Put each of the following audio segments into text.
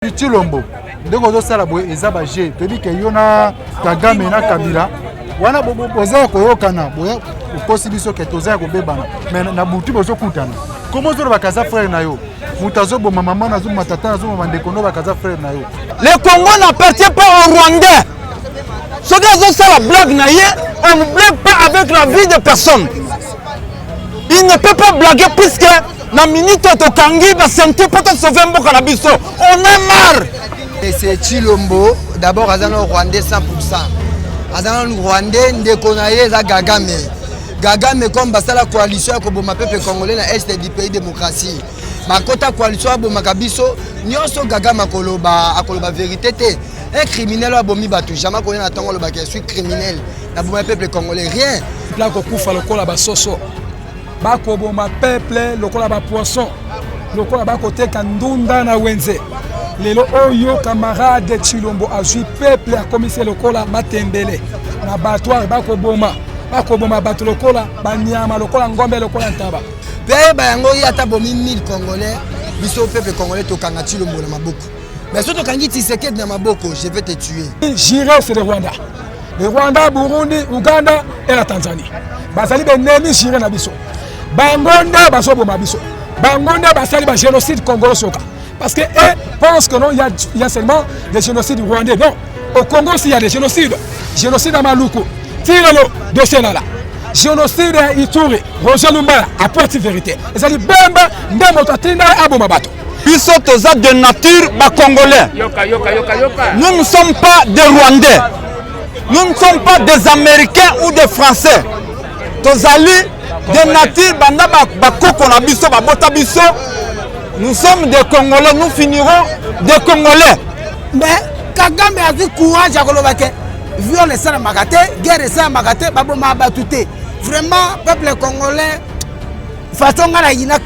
Tshilombo ndenge ozosala boye eza ba jeu, toyebi ke yo na Kagame na Kabila wana boza ya koyokana, boya okosi biso ke toza ya kobebana, mais na butu bozokutana. Comment ozoloba kaza frère na yo? Moto azoboma mama na azoboma tata azoboma ndeko no bakaza frère na yo. Le Congo n'appartient pas aux Rwandais. Soki azosala blague na ye, on ne blague pas avec la vie de personne. Il ne peut pas blaguer puisque na minute oyo tokangi ba ceinture mpo tosauve mboka na biso. On est marre. C'est Tshilombo, d'abord aza na Rwandais 100%. Aza na Rwandais, ndeko na ye eza Kagame. Kagame comme basala coalition ya koboma peuple congolais na est du pays démocratie. Bakota coalition abomaka biso nyonso. Kagame akoloba akoloba vérité te. Un criminel oyo abomi bato jamais akoya na ntongo alobaka je suis criminel, naboma peuple congolais, rien. Pla kokufa lokola basoso, bakoboma peuple lokola bapoisson, lokola bakoteka ndunda na wenze. Lelo oyo camarade Tshilombo azwi peuple akomisi lokola matembele na abattoir, bakoboma bakoboma bato lokola banyama, lokola ngombe, lokola ntaba. Mpe ayeba yango, ye ata bomi 1000 congolais, biso peuple congolais tokanga Tshilombo na maboko, mais soki tokangi Tshisekedi na maboko, je vais te tuer. Juré, c'est le Rwanda. Le Rwanda, Burundi, Ouganda et la Tanzanie. Bazali benemi juré na biso. Bango nde bazoboma biso. Bango nde basali ba génocide congolo soka. Parce que eux pensent que non, il y a seulement des génocides rwandais. Non, au Congo aussi il y a des génocides. Génocide à Maluku, Tirelo, dossier là là. Génocide ya Ituri, Roger Lumbala apporte vérité. Ezali Bemba nde moto atinda aboma bato. Biso toza de nature ba congolais. Yoka, yoka, yoka, yoka. Nous ne sommes pas des Rwandais. Nous ne sommes pas des Américains ou des Français. Tozali de nature banda bakoko na biso babota biso. Nous sommes des Congolais, nous finirons des Congolais. Mais Kagame azwi courage ya koloba ke viol esalamaka te, guerre esalamaka te, babomaka bato te. Vraiment peuple congolais, façon ngai nayina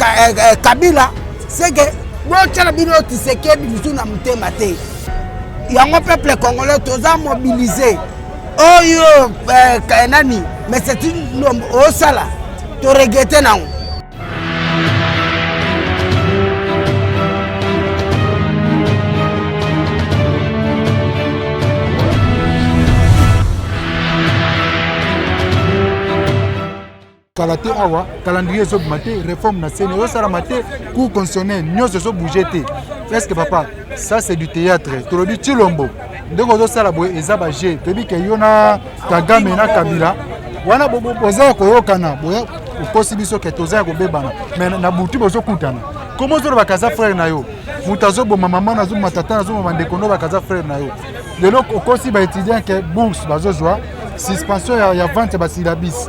Kabila, c'est que botyala bino Tshisekedi lisusu na motema te. Yango peuple congolais toza mobilisé. Oyo nani, mais c'est une osala toregrete nango. Kala te awa calendrier ezobima te, réforme na sene ezosalama te, cour constitutionnel nyonso ezobouge te. Est ce que papa, ça c'est du théâtre? Tolobi Tshilombo ndenge ozosala boye eza ba jeu, toyebi ke yo na Kagame na Kabila wana boza ya koyokana, boya okosi biso ke toza ya kobebana, mais na butu bozokutana. Comment ozoloba kaza frère na yo? Moto azoboma mama, azoboma tata, azoboma ndeko no bakaza frère na yo. Lelo okosi baétudiant ke bourse bazozwa, suspension ya vente ya basyllabus,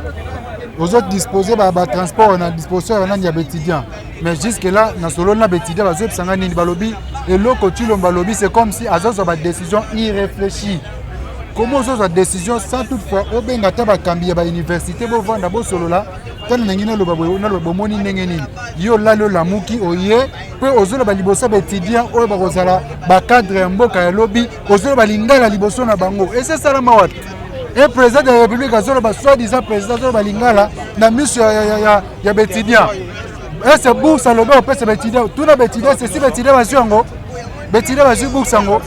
ozodispose batransport na disposition ya banani ya baétudiant. Mais jusque là nasololi na baétudiant, bazoyebisanga nini? Balobi eloko Tshilombo alobi, c'est comme si azozwa badécision irréfléchie. Comment ozozwa décision sans toutefois obenga ata bakambi ya bauniversité, bovanda bosolola? Tala ndenge naloba boye, naloba bomoni ndenge nini yo olali olamuki oye mpe ozoloba liboso ya baétudiant oyo bakozala bacadre ya mboka ya lobi, ozoloba lingala liboso na bango. Esi esalama wapi? E président de la république azoloba, soi disant président azoloba lingala na miso ya baétudiant. Ese bourse alobi opesa baétudiant, tuna baétudiant sesi baétudiant bazwi yango, baétudiant bazwi bourse yango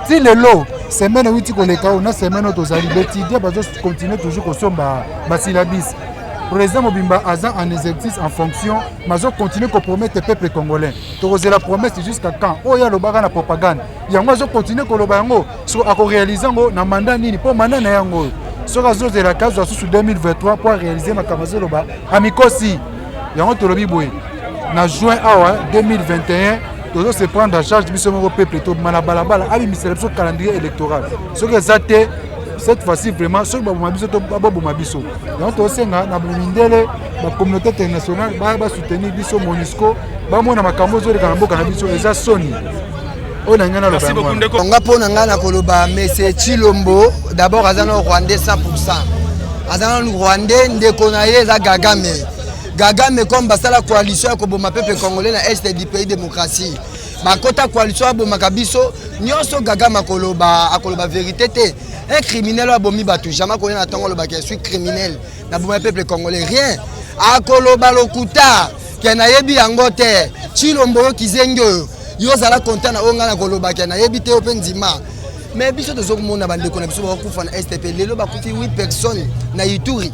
ti lelo. Semaine euti koleka oyo na semaine oyo tozali, baétudiant bazocontinue toujours kosomba basyllabus. Président mobimba aza en exercice, en fonction, mais azocontinue kopromettre peuple congolais. Tokozela promesse jusqu'à quand? Oyo alobaka na propagande, yango azocontinue koloba yango. So akoréalise yango na mandat nini? Mpo mandat na yango oyo, soki azozelaka azwa susu 2023 mpo aréalise makambo azoloba, amikosi. Yango tolobi boye, na juin awa 2021 tozo se prendre en charge biso moko peuple, tobima na balabala, abimisela biso calendrier électoral. Soki eza te, cette fois-ci vraiment soki baboma biso, baboma biso. Yango tosenga na mindele, bacommunauté internationale baya basoutenir biso, MONUSCO bamona makambo ezoleka na mboka na biso. Eza soni oyo na ngai naloba yango wana. Nga mpo na ngai na koloba, monsieur Tshilombo d'abord aza na Rwandais 100%. Aza na Rwandais, ndeko na ye eza Kagame. Kagame comme basala coalition ya koboma peuple congolais na est du pays démocratie. Bakota coalition abomaka biso nyonso. Kagame akoloba akoloba vérité te. Un criminel oyo abomi bato jamais akoya na ntongo alobaka je suis criminel, naboma peuple congolais, rien. Akoloba lokuta ke nayebi yango te. Tshilombo oyo kizengi oyo. Yo ozala content na oyo ngai nakolobaka, nayebi te, yo mpe ndima. Mais biso tozokomona bandeko na biso bakokufa na Est. Lelo bakufi 8 personnes na Ituri,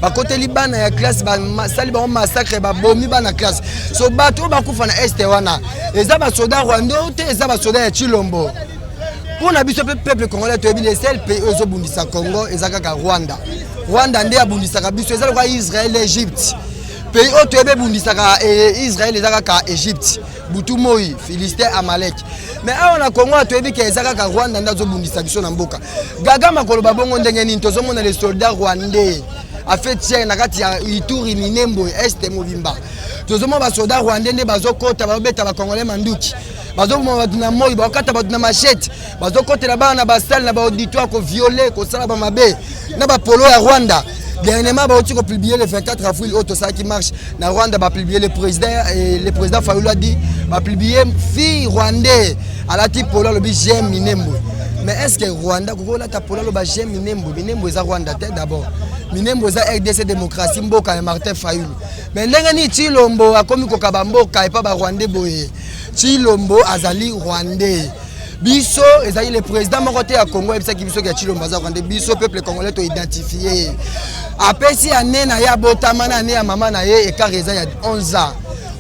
bakoteli bana ya classe, basali bango massacre, babomi bana classe. So bato oyo bakufa na Est wana eza basoda rwandais te, eza basoda ya Tshilombo. Mpo na biso mpe peuple congolais, toyebi le seul pays oyo ezobundisa Congo eza kaka Rwanda. Rwanda nde abundisaka biso, eza lokola Israel, Egypte. Pays oyo toyebi ebundisaka Israel eza kaka Egypte, butu moi, Philistin, Amalek. Mais awa na Congo toyebi ke eza kaka Rwanda nde azobundisa biso na mboka. Kagame akoloba bongo ndenge nini? Tozomona les soldats rwandais afait na kati ya Ituri, Minembwe, Est mobimba. Tozomona basoda rwandais nde bazokota, bazobeta bacongolais manduki, bazoboma bato na moi, bakokata bato na machette, bazokotela bana na basalle, na baauditoire, kovioler, kosala bamabe na bapolo ya Rwanda. Dernièrement bauti kopublier le 24 avril oyo tosalaki marche na Rwanda, bapublier le président, le président Fayulu a dit, bapublier fille rwandais alati polo, alobi "J'aime Minembwe". Mais est ce que Rwanda koki olata polo, aloba "J'aime Minembwe"? Minembwe eza Rwanda te. D'abord Minembwe eza RDC, démocratie, mboka ya Martin Fayulu. Mais ndenge nini Tshilombo akomi kokaba mboka epa barwandais boye? Tshilombo azali rwandais. Biso ezali le président moko te ya Congo ayebisaki biso ya Tshilombo aza rwandais. Biso peuple congolais toidentifie ye. Apesi année na ye abotama na année ya mama na ye, écart eza ya 11 ans.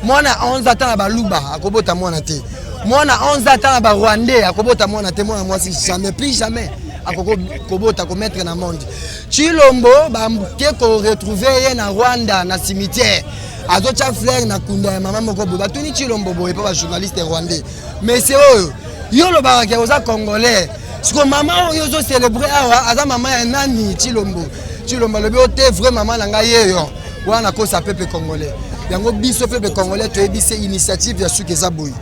Mwana 11 ata na baluba akobota mwana te, mwana 11 ata na barwandais akobota mwana te. Mwana mwasi jamais, plus jamais akoki kobota, komettre na monde. Tshilombo bake koretrouver ye na Rwanda, na cimetière, azotya fleur na kunda ya mama moko boye. Batuni Tshilombo boye mpo bajournaliste rwandais: "Monsieur oyo yo olobaka ke oza congolais, siko mama oyo ozocélébrer awa aza mama ya nani?" Tshilombo alobi o te, vrai mama na ngai yeyo wana. Nakosa peuple congolais yango. Biso peuple congolais toyebi se initiative ya suki eza boye.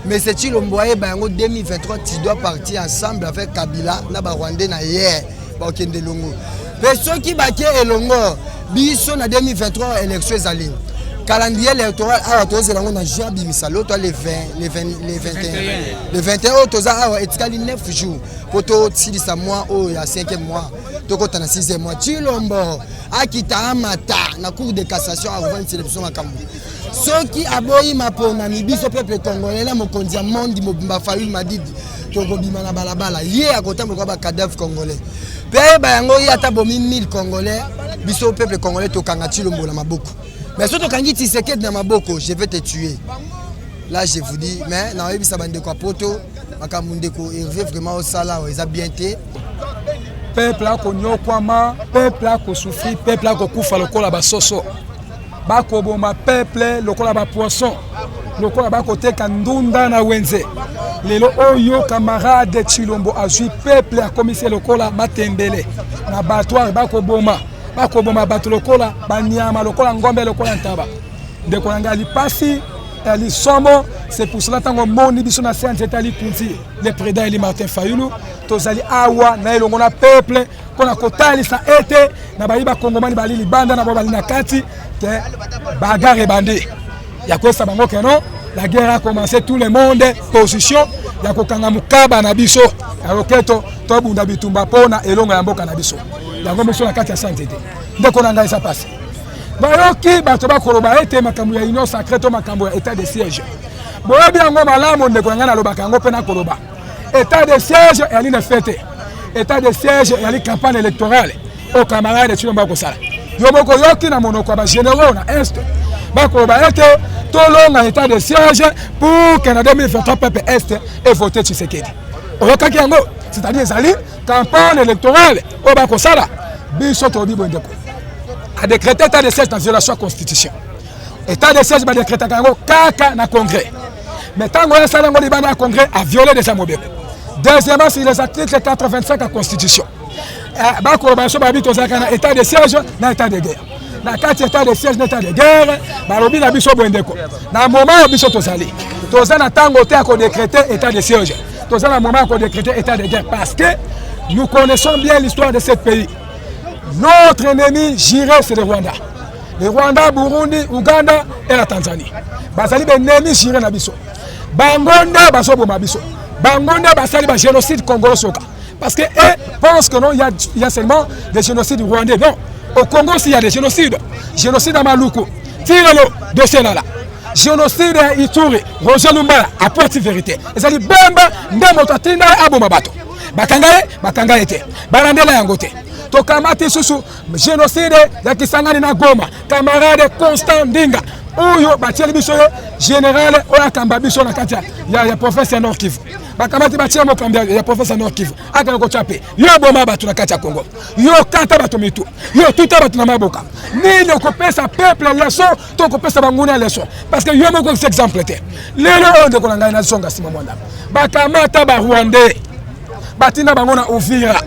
Mais c'est Tshilombo ayeba yango, 2023 tu dois partir ensemble avec Kabila na barwandais na ye, bakokende elongo. Mpe soki bake elongo, biso na 2023 élection ezali, calendrier électoral awa tozela yango na juin. Bimisa lo to le 20, le 20, le 21, le 21 oyo toza awa, etikali 9 jours mpo tosilisa mois oyo ya 5e mois, tokɔta na 6e mois. Tshilombo akita, amata na Cour de cassation, avandisela biso makambo. Soki aboyi maponami, biso peuple congolais na mokonzi ya monde mobimba Fayulu Madidi tokobima na balabala. Ye akotambola bacadavre congolais. Mpe ayeba yango, ye ata bomi 1000 congolais, biso peuple congolais tokanga Tshilombo na maboko. Mais soki tokangi Tshisekedi na maboko, je vais te tuer là, je vous dis. Mais naoyebisa bandeko ya poto makambo ndeko Hervé vraiment osala awa eza bien te. Peuple akonyokwama, peuple akosouffrir, peuple akokufa lokola basoso, bakoboma peuple lokola bapoisson, lokola bakoteka ndunda na wenze. Lelo oyo camarade Tshilombo azwi peuple, akomisi lokola matembele na abattoir, bakoboma bato lokola banyama, lokola ngombe, lokola ntaba. Ndeko na ngai, lipasi ya lisomo. C'est pour cela ntango omoni biso na se ya nzete ya likunzi, le président élu Martin Fayulu, tozali awa na elongo na peuple mpona kotalisa ete na bayi bakongomani bali libanda na bao bali na kati ke bagarre ebandi ya koyesa bango ke non, la guerre a commencé. Tout le monde position ya kokanga mokaba na biso ya loketo, tobunda bitumba mpona elongo ya mboka na biso. Yango biso na kati ya sa nzete. Ndeko na ngai, eza pasi. Bayoki bato bakoloba ete makambo ya union sacrée to makambo ya état de siège. Boyebi yango malamu, ndeko na ngai, nalobaka yango mpe nakoloba: état de siège eyali na fait te. État de siège eyali campagne électorale oyo camarade Tshilombo akosala. Yo moko oyoki na monoko ya bagénéraux na Est, bakoloba ete tolonga état de siège pour que na 2023 peuple Est evote Tshisekedi. Oyokaki yango? C'est-à-dire ezali campagne électorale oyo bakosala. Biso tolobi boye, ndeko, adécrété état de siège na violation ya constitution. État de siège badécrétaka yango kaka na congrès, mais ntango oyo asala yango libanda ya congrès, aviolé déjà mobeko. Deuxièmement, sur les articles 85 ya constitution, bakoloba biso babi tozalaka na état de siège na état de guerre. Na kati état de siège na état de guerre, balobi na biso boye: ndeko, na moment oyo biso tozali, toza na ntango te ya kodécréter état de siège, toza na moment ya kodécréter état de guerre, parce que nous connaissons bien l'histoire de ce pays. Notre ennemi juré, c'est le Rwanda. Le Rwanda, Burundi, Ouganda et la Tanzanie bazali baennemi juré na biso. Bango nde bazoboma biso, bango nde basali bagénocide congolo soka, parce que eux pensent que non, il y a seulement des génocides rwandais. Non, au Congo aussi il y a des génocides. Génocide à Maluku, ti lelo dossier lala. Génocide ya Ituri, Roger Lumbala apporte vérité. Ezali Bemba nde moto atinda ye aboma bato. Bakanga ye, bakanga ye te. Balandela yango te. Tokamati susu génocide ya Kisangani na Goma. Camarade Constant Ndinga oyo batieli biso ye général oyo akamba biso na kati ya, ya province ya Nord Kivu. Bakamati batie mokambi ya, ya province ya Nord Kivu. Akende kotya mpe yo oboma bato na kati ya Congo. Yo kata bato mitu. Yo tuta bato na maboka. Nini okopesa peuple leçon to kopesa banguna leçon? Parce que yo moko exemple te. Lelo oyo ndeko na ngai nazonga nsima mwa ndako. Bakamata ba Rwandais. Batinda bango na Uvira.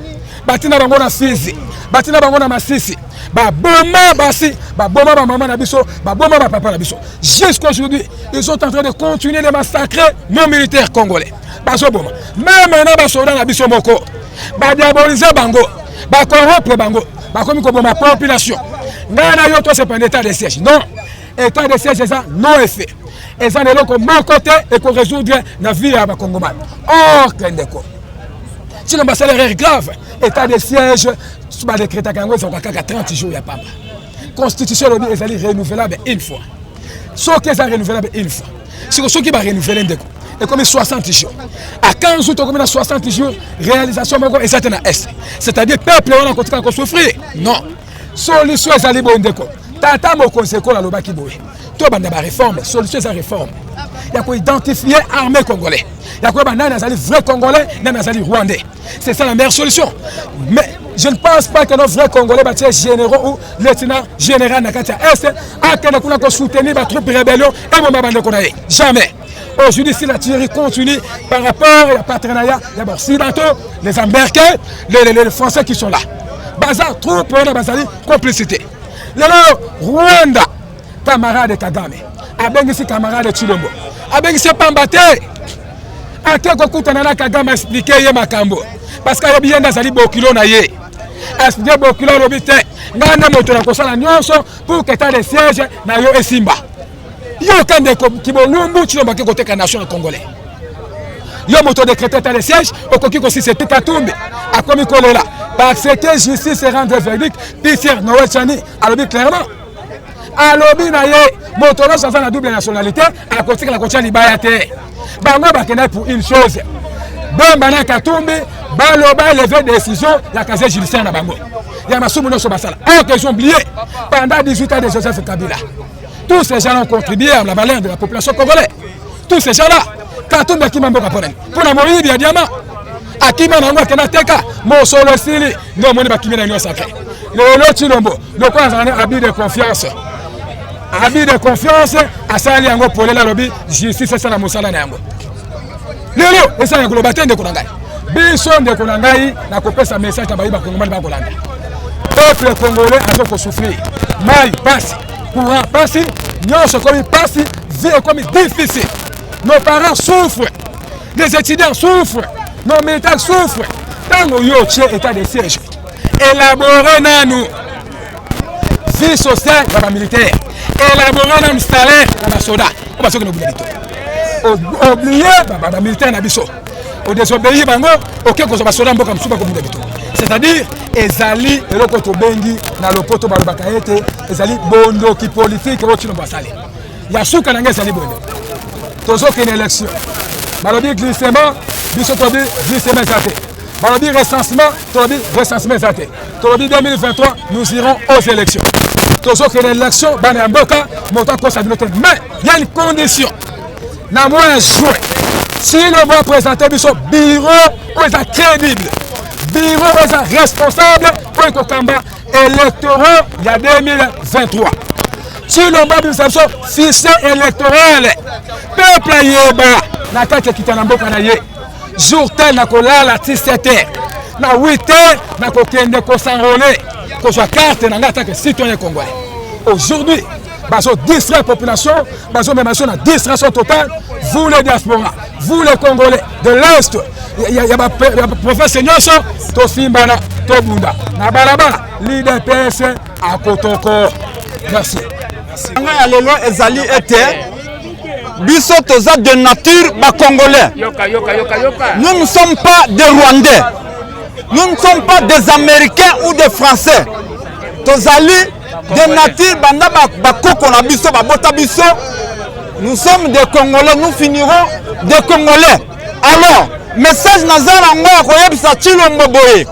Batinda bango na Fizi. Batinda bango na Masisi. Baboma basi, baboma ba mama na biso, baboma ba papa na biso. Jusqu'aujourd'hui, ils sont en train de continuer de massacrer nos militaires congolais. Bazoboma. Même na basoda na biso moko. Ba diaboliser bango, ba corrompre bango, bakomi koboma population. Ngai na yo to se prendre état de siège. Non, état de siège eza non effet. Eza na eloko moko te eko résoudre na vie ya bakongomani. Or que ndeko sinon basala erreur grave, état de siège badekretaka yango ezalaka kaka 30 jours ya pamba. Constitution elobi ezali renouvelable une fois. Soki eza renouvelable une fois, siko soki barenouvele ndeko ekomi 60 jours, à 15 jours tokomi na 60 jours, réalisation moko eza te na est, c'est-à-dire peuple wana kotikala kosouffrir. Non, solution ezali boye ndeko. Tata mokonzi ekolo alobaki boye, tobanda baréforme. Solution eza réforme ya koidentifie armée congolais, ya koyeba nani azali vrai congolais, nani azali rwandais. C'est ça la meilleure solution. Mais je ne pense pas que nos vrais congolais batie généraux ou lieutenant général na kati ya est akende kuna kosoutenir batroupe rébellion eboma bandeko na ye. Jamais. Aujourd'hui, si la tuerie continue par rapport à la partenariat, il y a Occidentaux, les Américains, les Français qui sont là. Baza, troupe, on a bazali, complicité. Lelo, Rwanda, camarade Kagame, abengisi camarade Tshilombo, abengisi pamba te, ake kokutana na Kagame, expliquer ye makambo, parce que ayebi ye nde azali bokilo na ye. Expliquer bokilo, alobi te, ngai nde moto na kosala nyonso pour que état de siège na yo esimba. Yoka ndeko, kibolumbu Tshilombo ake koteka nation congolais. Yo moto décrété état de siège, okoki kosisa te. Katumbi akomi kolela parce que justice rendre verdict. Pierre Noël Tshiani alobi clairement, alobi na ye moto nyonso aza na double nationalité akotikala kotia libaya te. Bango bakendaki pour une chose, Bemba na Katumbi baloba élevé décision ya casier judiciaire na bango ya masumu nyonso basala. Or qu'ils ont oublié pendant 18 ans de Joseph Kabila, tous ces gens ont contribué à la valeur de la population congolaise. Tous ces gens-là, Katumbi akima mboka mpona nini? Mpona moyibi ya diamant akima na yango, akenda teka mosolo esili, nde omoni bakimi na union sacrée. Lelo Tshilombo lokola azala na abus de confiance, abus de confiance asali yango polele, alobi justice esala mosala na yango. Lelo esala ya koloba te ndeko na ngai. Biso ndeko na ngai nakopesa message na bayi bakongomani bakolanda. Peuple congolais azo kosouffrir, mai pasi, courant pasi, nyonso ekomi pasi, vie ekomi difficile. Nos parents souffrent, les étudiants souffrent, nos militaires souffrent. Ntango yo otie état de siège, élabore nanu vie sociale ya bamilitaire, élabore nanu salaire ya basoda oyo bazoki na bunda bito. Oblie bamilitaire na biso, odésobéir bango, oke kozwa basoda mboka mosusu bakobunda bito. C'est-à-dire ezali eloko tobengi na lopoto, balobaka ete ezali bondoki politike oyo Tshilombo asali. Ya suka na ngai ezali boye, tozokende élection, balobi glissement, biso tolobi glissement eza te. Balobi recensement, tolobi recensement eza te. Tolobi 2023 nous irons aux élections. Tozokende élection, bana ya mboka, moto akosa bino te. Mais il y a une condition: na mois ya juin, Tshilombo aprésente biso bureau oyo eza crédible, bureau oyo eza responsable, oyo ekokamba électoraux ya 2023. Tshilombo abimisa biso fichier électoral, peuple ayeba na kati ekita na mboka na ye. Jour tel na kolala ti 7 heures, na 8 heures nakokende kos'enrôler, kozwa carte na ngai en tant que citoyen congolais. Aujourd'hui bazo distraire population, bazomema biso na distraction totale. Vous les diaspora, vous les congolais de l'est, ya baprovince nyonso, tosimbana, tobunda na balabala. L'UDPS akotoko. Merci. Nga ya lelo ezali ete biso toza de nature bacongolais. Nous ne sommes pas des Rwandais, nous ne sommes pas des Américains ou des Français. Tozali de nature, banda bakoko na biso babota biso. Nous sommes des Congolais, nous finirons des Congolais. Alors, message naza nango ya koyebisa Tshilombo boye.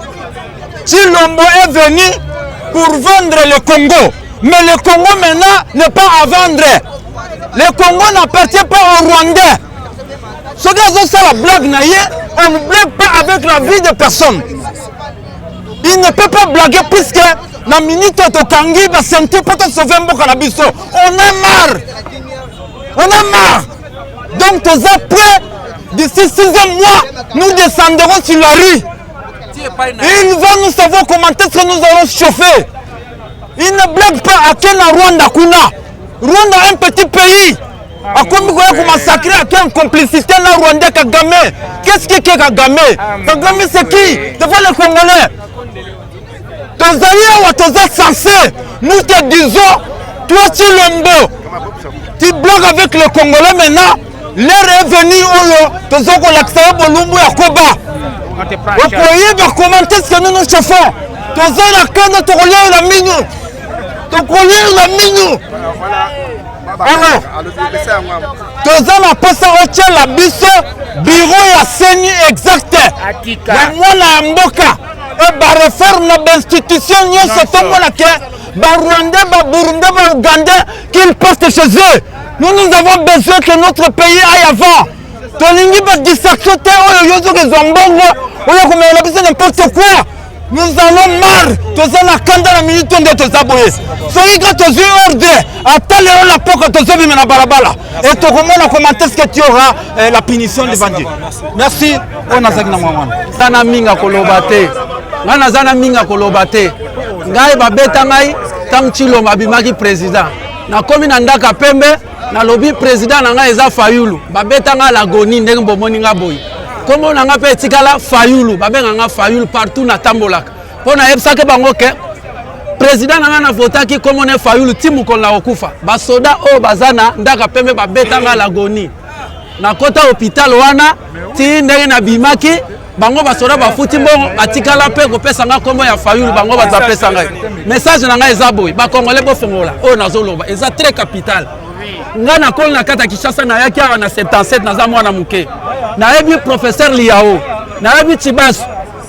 Tshilombo est venu pour vendre le Congo. Mais le Congo maintenant n'est pas à vendre. Le Congo n'appartient pas aux Rwandais. Soki azosala blague na ye, on ne blague pas avec la vie de personne. Il ne peut pas blaguer puisque na minute oyo tokangi ba ceinture mpo tosauve mboka na biso. On a marre. On a marre. Donc toza prêt d'ici sixième mois, nous descendrons sur la rue. Il va nous savoir comment est-ce que nous allons chauffer. Il ne blague pas ake na Rwanda kuna. Rwanda un petit pays. Akomi koya komassacrer ake en complicité na Rwandais Kagame. Qu'est-ce que Kagame? Kagame c'est qui? Devant les Congolais. Tozali awa toza censé. Nous te disons, toi Tshilombo, tu blagues avec les Congolais maintenant. L'heure est venue oyo toza kolakisa yo bolumbu ya koba. Okoyeba comment est-ce que nous nous chauffons. Toza na kanda tokolia yo na minu. Tokolia yo na minu. Alors, toza na mposa otyela biso biro ya CENI exacte ya mwana ya mboka e bareforme na bainstitution nyonso tomona ke barwandais baburundais baougandais qu'ils partent chez eux. Nous, nous avons besoin que notre pays aille avant. Tolingi ba distraction te oyo yo soki ezwa mbongo oyo komela biso n'importe quoi. Nous allons marre, toza na kanda na minute nde toza boye. Soki ka tozwi ordre ata lelo na poko tozobima na balabala et tokomona comment est-ce que tu auras la punition devant Dieu. Merci. Oyo nazalaki na mwa wana. Naza na mingi ya koloba te. Ngai naza na mingi ya koloba te. Ngai babeta ngai ntango Tshilombo abimaki président. Nakomi na ndako ya pembe, nalobi président na ngai eza Fayulu. Babeta ngai l'agonie ndenge bomoni ngai boye. Kombo na ngai mpe etikala Fayulu, babenga ngai Fayulu partout natambolaka. Mpo nayebisaki bango ke président na ngai navotaki kombo na Fayulu ti mokolo na kokufa. Basoda oyo baza na ndako ya pembe babeta ngai l'agonie. Nakota hôpital wana ti ndenge nabimaki bango basoda bafuti mbongo batikala mpe kopesa ngai kombo ya Fayulu, bango bato bapesa ngai. Message na ngai eza boye, bakongole bofongola oyo nazoloba eza très capital. Ngai nakoli na kati ya Kinshasa, nayaki awa na 77, naza mwana moke. Nayebi professeur Liao, nayebi Tshibasu.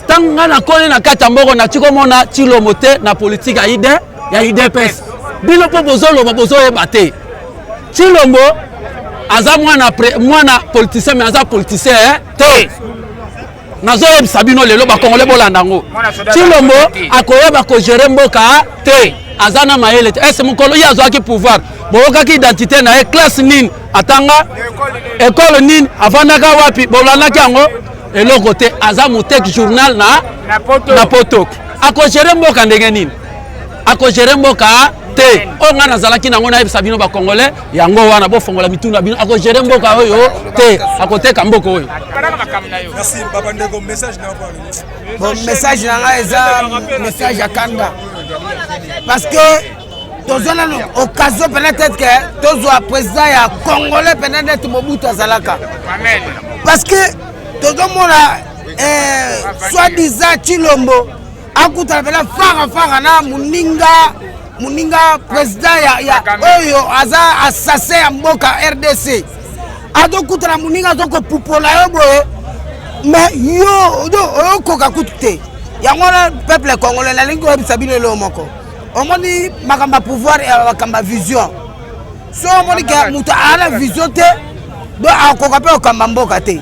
Ntango ngai nakoli na kati ya mboko, nati komona Tshilombo te na politique ya ID, ya UDPS. Bino mpo bozoloba bozoyeba te. Tshilombo aza mwana mwana politicien, mais aza politicien te. Nazoyebisa bino lelo bakongole bolanda yango. Tshilombo akoyeba kogere mboka te, aza na mayele te. Ese mokolo ye azwaki pouvoir, boyokaki identité na ye, classe nini atanga, école nini, avandaka wapi, bolandaki yango eloko te. Aza moteki journal na poto. Akogere mboka ndenge nini? Akogere mboka te. Oyo ngai nazalaki nango nayebisa bino bakongolais yango wana, bofongola mituna bino. Akogere mboka oyo te, akoteka mboka oyo. Bon, message na ngai eza message ya kanda, parce que tozwa nano occasion peut-être que tozwa président ya congolais peut-être neti Mobutu azalaka, parce que tozomona soi-disant Tshilombo akutana mpena fara fara na moninga président ya oyo aza assassin ya mboka RDC. Azokutana moninga azokopupola yo boye, mais yo oyokoka kutu te. Yango wana peuple congolais nalingi koyebisa bino eloko moko. Omoni makambo ya pouvoir ya makambo ya vision. So omoni ke moto aza na vision te, donc akoka mpe kokamba mboka te.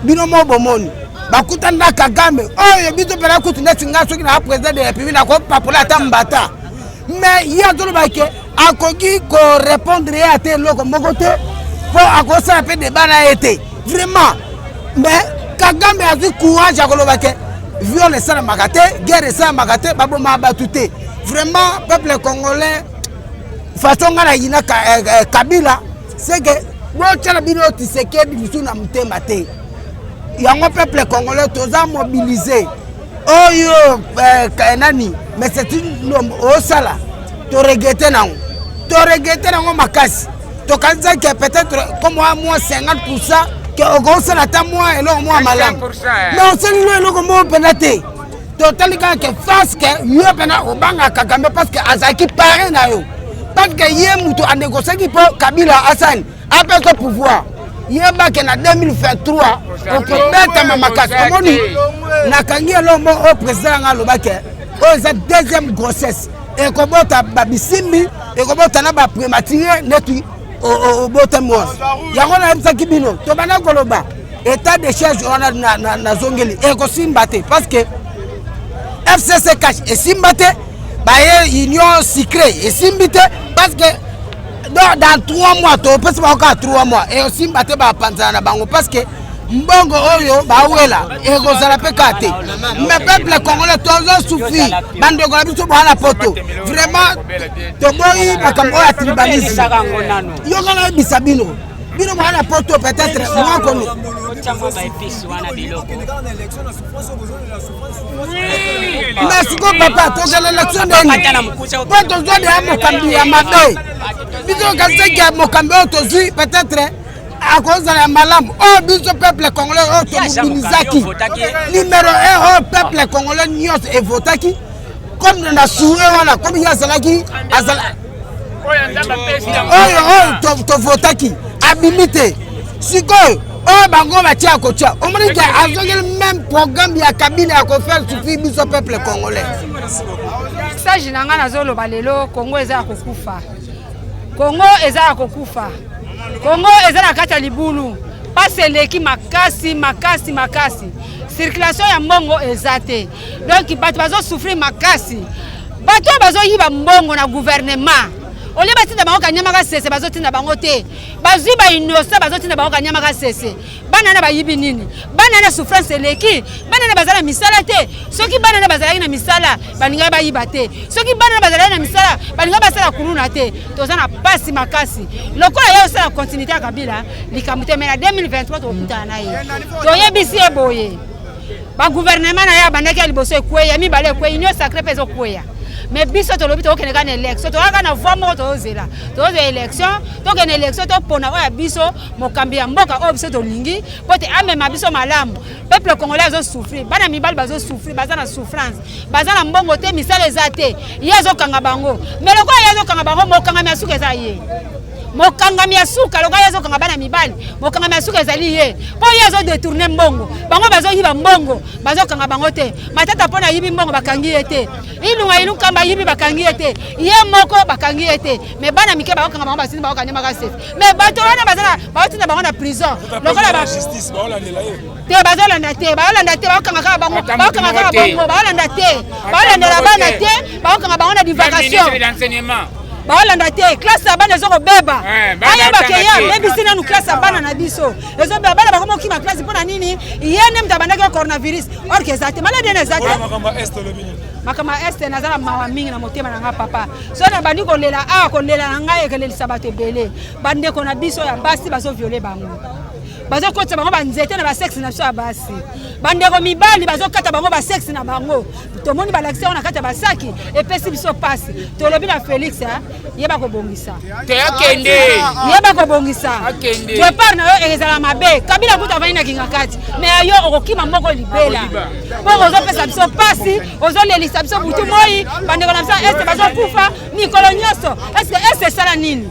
Bino mo bomoni bakutani na Kagame oyo biso mpena kutu neti ngai soki na président de la république nakopapola ata mbata, mais ye azoloba ke akoki korépondre ye ate eloko moko te, mpo akosala mpe débat na ye te vraiment. Mais Kagame azwi courage ya koloba ke viol esalamaka te, guerre esalamaka te, babomaka bato te. Vraiment peuple congolais, façon ngai nayina Kabila, c'est que botyala bino Tshisekedi lisusu na motema te. Yango peuple congolais toza mobilisé. Oyo nani, mais c'est une osala toregrete nango, toregrete nango makasi. Tokanisaki peut-être comme mwa 50% ke okosala ata mwa eloko mwa malamu, mais osali lo eloko moko mpena te. Totali kaka ke face ke yo mpena obangaka Kagame parce que azalaki parrain na yo. Parce que ye mutu anegociaki mpo Kabila asani apesa pouvoir. Yebake na 2023 okobetama makasi. Omoni nakangi eloko moko oyo président yanga alobaki, oyo eza deuxième grossesse, ekobota babisimbi, ekobota na baprématuré neti obotami wana. Yango nayebisaki bino, tobanda koloba état de siège wana nazongeli ekosimba te, parce que FCC cash esimba te, baye union sacrée esimbi te, parce que donc dans 3 mois, topesi bango kaka 3 mois, esimba te, bapanzana na bango, parce que mbongo oyo bawela ekozala mpe kaka te. Mais peuple congolais tozosouffrir, bandeko na biso boya na poto, vraiment toboyi makambo oyo ya tribalisme. Yoka nayebisa bino, bino boya na poto, peut-être mwakono. Mais sikoyo papa, tokende élection ndeni mpo tozwa deya mokambi ya mabe? Biso kaseki ya mokambi oyo tozwi, peut-être akozala ya malamu. Oyo biso peuple congolais oyo tomobilizaki numéro 1, oyo peuple congolais nyonso evotaki comme na souhait wana, comme ye azalaki azala oyo oyo tovotaki, abimi te. Sikoyo oyo bango batia kotia, omoni ke azongeli même programme ya Kabila ya kofaire souffrir biso peuple congolais. Message na ngai nazoloba lelo, Kongo eza ya kokufa, Kongo eza ya kokufa, Kongo eza na kati ya libulu. Pasi eleki makasi makasi makasi, circulation ya mbongo eza te, donc bato bazosouffrir makasi. Bato oyo bazoyiba mbongo na gouvernement, olie batinda bango Kanyama Kasese, bazotinda bango te. Bazwi bainnocent, bazotinda bango Kanyama Kasese. Bana na bayibi nini? Bana na souffrance eleki, bana na baza na misala te. Soki bana na bazalaki na misala, balingaki bayiba te. Soki bana na bazalaki na misala, balingaki basala kuluna te. Toza na pasi makasi. Lokola ye osala continuité ya Kabila, likambo te, mais na 2023 tokokutana na ye, toyebisi ye boye: bagouvernement na ye abandaki ya liboso ekweya, mibale ekweyi, union sacrée mpe ezokweya. Mais biso tolobi tokokende kaka na élection, tokaka na voie moko, tozozela, tozozela élection, tokende élection, topona oyo ya biso mokambi ya mboka oyo biso tolingi, mpo te amema biso malamu. Peuple congolais azosouffrir, bana mibali bazosouffrir, baza na souffrance, baza na mbongo te, misala eza te. Ye azokanga bango, mais lokola ye azokanga bango, mokangami ya suka eza ye, mokangami ya suka. Lokola ye azokanga bana mibali, mokangami ya suka ezali ye, mpo ye azodétourner mbongo. Bango bazoyiba mbongo, bazokanga bango te. Matata mpo na yibi mbongo, bakangi ye te. Ilunga Ilunkamba yibi, bakangi ye te. Ye moko bakangi ye te. Mais bana mike bakokanga bango, basini bango Kanyama Kasese. Mais bato wana baza baotinda bango na prison lokola te, bazolanda te, bazolanda te, bakokanga kaka bango, bakokanga kaka bango, baolanda te, baolandela bana te, bakokanga bango na divagation, baolanda te. Classe ya bana ezokobeba, ayebake ye abebisi nanu classe ya bana na biso, ezobeba. Bana bakomokima classe mpo na nini? Ye nde moto abandaki yo coronavirus, or que eza te, maladie ene eza te. Makambo ya Est, naza na mawa mingi na motema na ngai papa. So nabandi kolela awa, kolela na ngai ekelelisa bato ebele. Bandeko na biso ya basi bazovioler bango, bazokotisa bango banzete na basexe na biso ya basi. Bandeko mibali bazokata bango basexe na bango, tomoni balakisi yango na kati ya basaki, epesi biso mpasi. Tolobi na Félix, yeba kobongisa, yeba kobongisa départ na yo, ezala mabe. Kabila kuta avandi na kinga kati, mais yo okokima moko libela, mpo ozopesa biso mpasi, ozolelisa biso butu moi. Bandeko na biso Est bazokufa mikolo nyonso. Est-ce Est esala nini?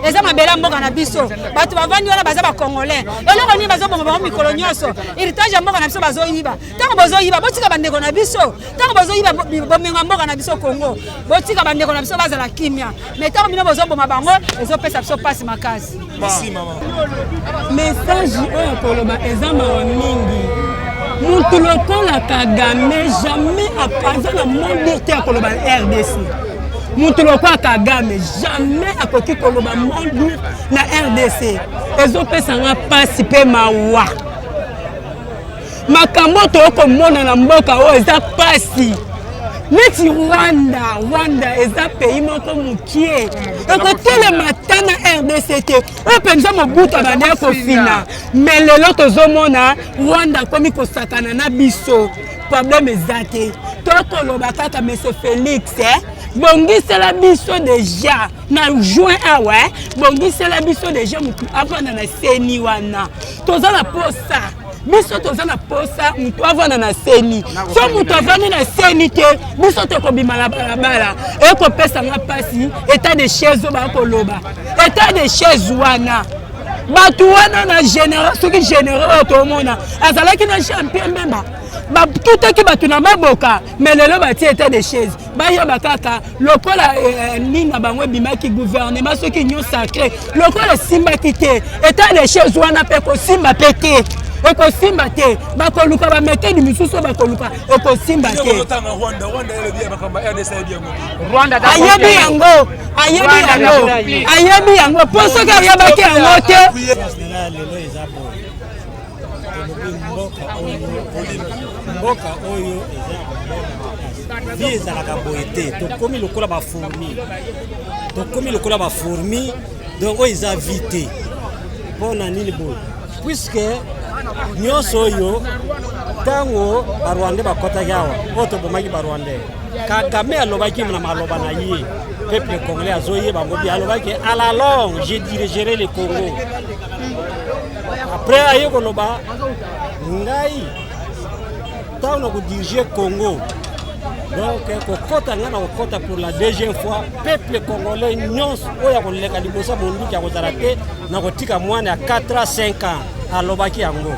Eza mabele ya mboka na biso. Bato bavandi wana baza bacongolais. Eloko nini bazobonga bango mikolo nyonso? Héritage ya mboka na biso bazoyiba. Ntango bozoyiba, botika bandeko na biso. Ntango bozoyiba bomengo ya mboka na biso Congo, botika bandeko na biso bazala kimia. Mais ntango bino bozoboma bango, ezopesa biso mpasi makasi. Message oyo koloba eza mawa mingi. Mutu lokola Kagame jamais aza na monde te ya koloba na RDC. Mutu lokola Kagame jamais akoki koloba monde na RDC. Ezopesanga mpasi mpe mawa. Makambo tokomona na mboka oyo eza mpasi. Neti Rwanda, Rwanda eza pays moko mokie, ekotelema ta na RDC te. Oyo mpenza Mobutu abandi kofina, mais lelo tozomona Rwanda akomi kosakana na biso. Problème eza te, tokoloba kaka monsieur Félix, eh? Bongisela biso déjà na juin awa, eh? Bongisela biso déjà motu avanda na CENI wana, toza na posa. Biso toza na posa moto avanda na CENI. So moto avandi na CENI te, biso tokobima na balabala. Ekopesa nga mpasi état de chaise oyo bakoloba, état de chaise wana, bato wana na général, soki général oyo tomona azalaki na Jean Pierre Mbemba, batutaki bato na maboka. Mais lelo batie état de chaise, bayeba kaka lokola nini na bango ebimaki, gouvernement soki union sacrée, lokola esimbaki te, état de chaise wana mpe ekosimba mpe te, ekosimba te. Bakoluka baméthode misusu oyo bakoluka, ekosimba te. Ayebi yango, ayebi yango, ayebi yango, mpo soki ayebaki yango te. Lelo eza boye, tolobi mboka oyo, mboka oyo eza ya kobonga makasi. Vie ezalaka boye te. Tokomi lokola bafourmi, tokomi lokola bafourmi. Donc oyo eza vie te. Mpo na nini boye? Puisque nyonso oyo, ntango Barwandais bakɔtaki awa, oyo tobomaki Barwandais, Kagame alobaki na maloba na ye, peuple congolais azoyeba yango bien, alobaki: "À la longue, je dirigerai le Congo." Après aye koloba: "Ngai ntango na kodirige Congo, donc kokɔta ngai na kokɔta pour la deuxième fois, peuple congolais nyonso oyo akoleka liboso ya monduki akozala te, na kotika mwana ya 4 à 5 ans." Alobaki yango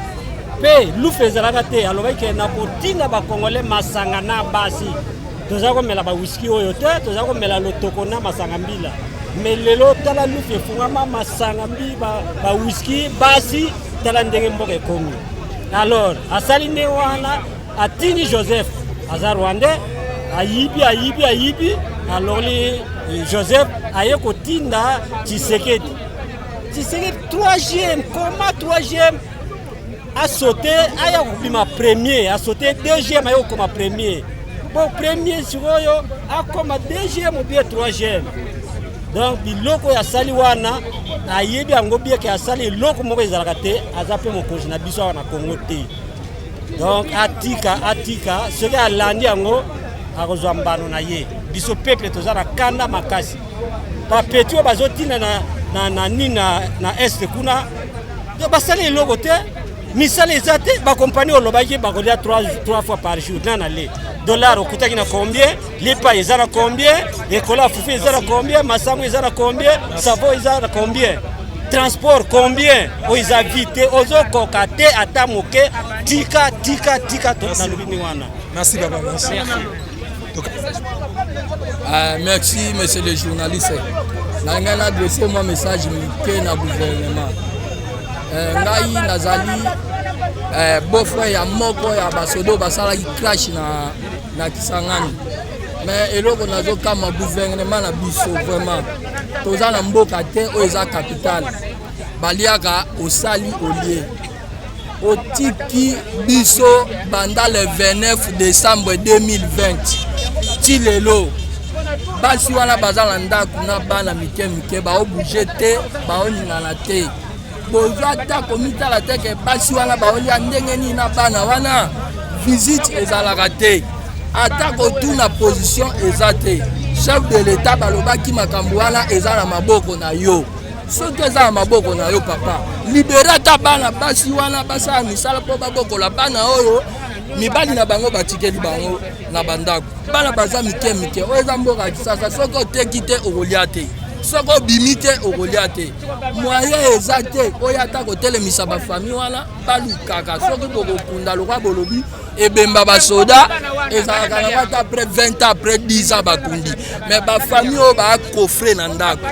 mpe lufu ezalaka te. Alobaki ke na kotinda Bacongolais masanga na basi. Toza komela bawiski oyo te, toza komela lotoko na masanga mbila. Mais lelo tala, lufu efungama, masanga mbi, bawiski, basi, tala ndenge mboka ekomi. Alors asali ndenge wana, atindi Joseph, aza Rwandais, ayibi, ayibi, ayibi. Alongoli Joseph, aye kotinda Tshisekedi. Tshisekedi troisième, comment troisième asaute, aya kobima premier, asaute deuxième, aye kokoma premier. Bon, premier sikoyo akoma deuxième ou bien troisième. Donc biloko oyo asali wana, ayebi yango bien ke asali eloko moko ezalaka te. Aza mpe mokonzi na biso awa na Congo te. Donc atika, atika. Soki alandi yango, akozwa mbano na ye. Biso peuple toza na kanda makasi. Bapetits oyo bazotinda na nini na Est kuna, basali eloko te, misala eza te. Bakompani olobaki bakolia 3 fois par jour, nana le dollar okutaki na combien? Lipa eza na combien? Ekola fufu eza na combien? Masango eza na combien? Savon eza na combien? Transport combien? Oyo eza vie te, ozokoka te ata moke. Tika, tika, tika, nalobi ndenge wana. Merci papa, merci. Merci monsieur le journaliste. Na ngai na adresse mwa message mike na gouvernement. Ngai nazali beau-frère ya moko ya basoda basalaki crash na Kisangani. Mais eloko nazokama, gouvernement na biso vraiment, toza na mboka te oyo eza capitale. Baliaka, osali, olie, otiki biso. Banda le 29 décembre 2020 ti lelo, basi wana baza na ndako na bana mike mike, baobouge te, baoningana te. Bozwa ata komitala te ke basi wana baolia ndenge nini na bana wana? Visite ezalaka te, ata kotuna position eza te. Chef de l'État, balobaki makambo wana eza na maboko na yo. Soki eza na maboko na yo papa, libérer ata bana basi wana, basala misala mpo babokola bana oyo mibali na bango batikeli bango na bandako. Bana baza mike mike. Oyo eza mboka ya Kisasa. Soki oteki te, okolia te. Soki obimi te, okolia te. Moyen eza te oyo ata kotelemisa bafamille wana balukaka. Soki bokokunda lokwa bolobi ebemba basoda ezalaka nango, ata après 20 ans, après 10 ans bakundi. Mais bafamille oyo baacoffrer na ndako,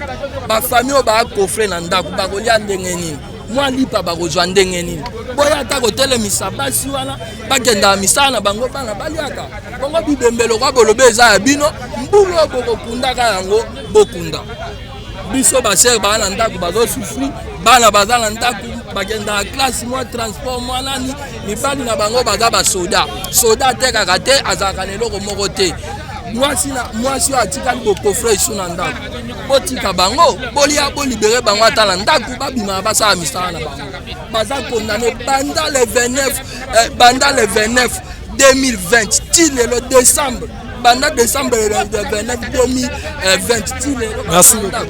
bafamille oyo baacoffrer na ndako, bakolia ndenge nini? Mwa lipa bakozwa ndenge nini? Boya ata kotelemisa basi wana, bakendaka misala na bango, bana baliaka bongo. Bibembelo kwa bolobi eza ya bino, mbulu oyo bokokundaka yango, bokunda. Biso basere baa na ndako bazosouffrir, bana baza na ndako, bakendaka classe, mwa transport, mwa nani. Mibali na bango baza basoda. Soda atekaka te, azalaka na eloko moko te. Mwasi oyo atikali bocoffrer esu na ndako, botika bango bolia, bolibérer bango ata na ndako, babimaka, basala misala na bango. Baza condamné banda le 29, banda le 29 2020 ti lelo décembre, banda décembre 29 2020 ti lelo. Merci beaucoup.